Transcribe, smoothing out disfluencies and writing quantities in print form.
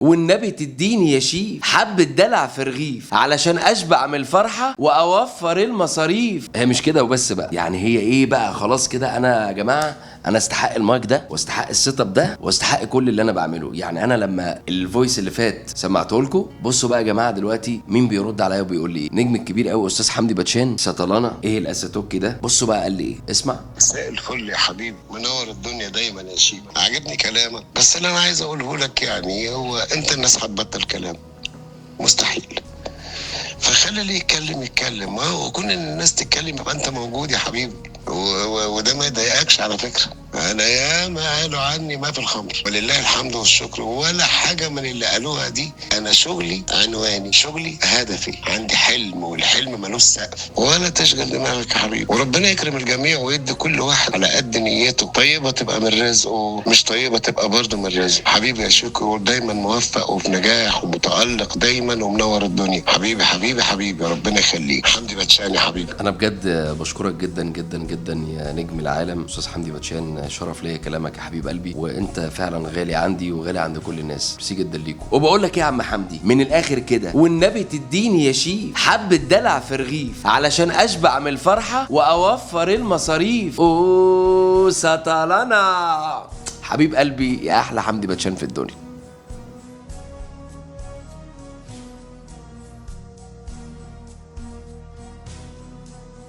والنبي تديني يا شيف حبة دلع في رغيف علشان اشبع من الفرحة واوفر المصاريف. هي مش كده وبس بقى، يعني هي ايه بقى؟ خلاص كده انا يا جماعة انا استحق المايك ده واستحق ال setup ده واستحق كل اللي انا بعمله. يعني انا لما ال voice اللي فات سمعته لكم، بصوا بقى يا جماعة دلوقتي مين بيرد عليا وبيقول لي ايه؟ نجم الكبير قوي استاذ حمدي باتشان سطلانه ايه الاساتوكي ده. بصوا بقى قال لي ايه، اسمع. مساء الفل يا حبيبي، منور الدنيا دايما يا شيخ. عجبني كلامك، بس اللي انا عايز اقوله لك يعني هو انت الناس هتبطل كلام؟ مستحيل. فخلي اللي يتكلم يتكلم، ما هو كون ان الناس تتكلم يبقى انت موجود يا حبيبي، وده ما يضايقكش على فكرة. انا ياما قالوا عني ما في الخمر، ولله الحمد والشكر، ولا حاجة من اللي قالوها دي. انا شغلي عنواني، شغلي هدفي، عندي حلم والحلم ملوش سقف. ولا تشغل دماغك يا حبيبي، وربنا يكرم الجميع ويدي كل واحد على قد نيته. طيبة تبقى من رزقه، مش طيبة تبقى برضه من رزقه. حبيبي يا شيكو، دايما موفق وفي نجاح ومتالق دايما ومنور الدنيا. حبيبي حبيبي حبيبي، ربنا يخليك. حمدي باتشان يا حبيبي. انا بجد بشكرك جدا جدا جدا يا نجم العالم استاذ حمدي باتشان، شرف ليا كلامك يا حبيب قلبي، وانت فعلا غالي عندي وغالي عند كل الناس. ميرسي جدا ليكم. وبقول لك ايه يا عم حمدي، من الاخر كده والنبي تديني يا شيف حبة دلع في رغيف علشان اشبع من الفرحة واوفر المصاريف. اوه سطلانه حبيب قلبي يا احلى حمدي باتشان في الدنيا.